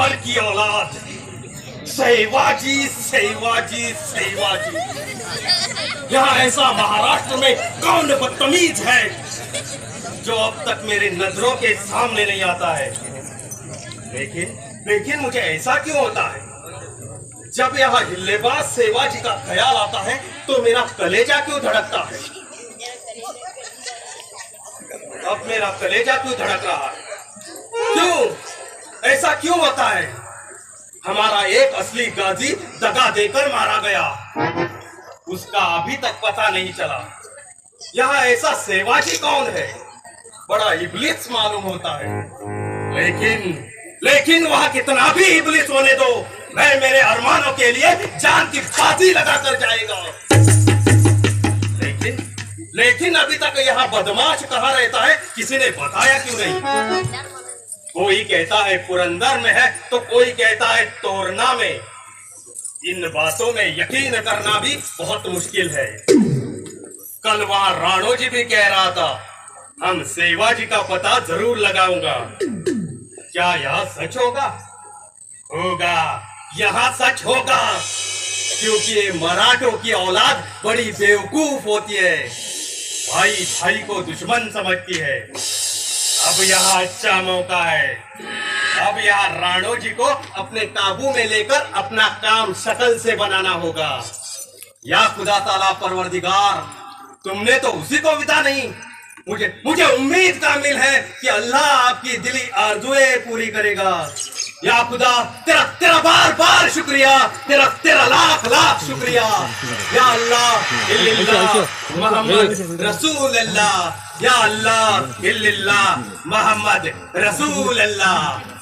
जानवर की औलाद, सेवाजी सेवाजी सेवाजी। यहाँ ऐसा महाराष्ट्र में कौन बदतमीज है जो अब तक मेरे नजरों के सामने नहीं आता है। लेकिन लेकिन मुझे ऐसा क्यों होता है? जब यहाँ हिल्लेबाज सेवाजी का ख्याल आता है तो मेरा कलेजा क्यों धड़कता है? अब मेरा कलेजा क्यों धड़क रहा है? क्यों ऐसा क्यों होता है? हमारा एक असली गाजी दगा देकर मारा गया, उसका अभी तक पता नहीं चला। यहाँ ऐसा सेवाजी कौन है? बड़ा इबलिस मालूम होता है। लेकिन लेकिन वहां कितना भी इबलिस होने दो, मैं मेरे अरमानों के लिए जान की बाजी लगाकर जाएगा। लेकिन लेकिन अभी तक यहाँ बदमाश कहाँ रहता है, किसी ने बताया क्यों नहीं? कोई कहता है पुरंदर में है तो कोई कहता है तोरना में। इन बातों में यकीन करना भी बहुत मुश्किल है। कल वहां राणो जी भी कह रहा था, हम सेवाजी का पता जरूर लगाऊंगा। क्या यह सच होगा? होगा, यहाँ सच होगा, क्योंकि मराठों की औलाद बड़ी बेवकूफ होती है, भाई भाई को दुश्मन समझती है। अब यहाँ अच्छा मौका है। अब यहाँ राणो जी को अपने काबू में लेकर अपना काम शक्ल से बनाना होगा। या खुदा ताला परवरदिगार, तुमने तो उसी को विदा नहीं, मुझे मुझे उम्मीद कामिल है कि अल्लाह आपकी दिली आरजुएं पूरी करेगा। या खुदा, तेरा तेरा बार बार शुक्रिया, तेरा तेरा लाख लाख शुक्रिया। या अल्लाह इल्लल्लाह मोहम्मद रसूल अल्लाह, या अल्लाह इल्लल्लाह मोहम्मद रसूल अल्लाह।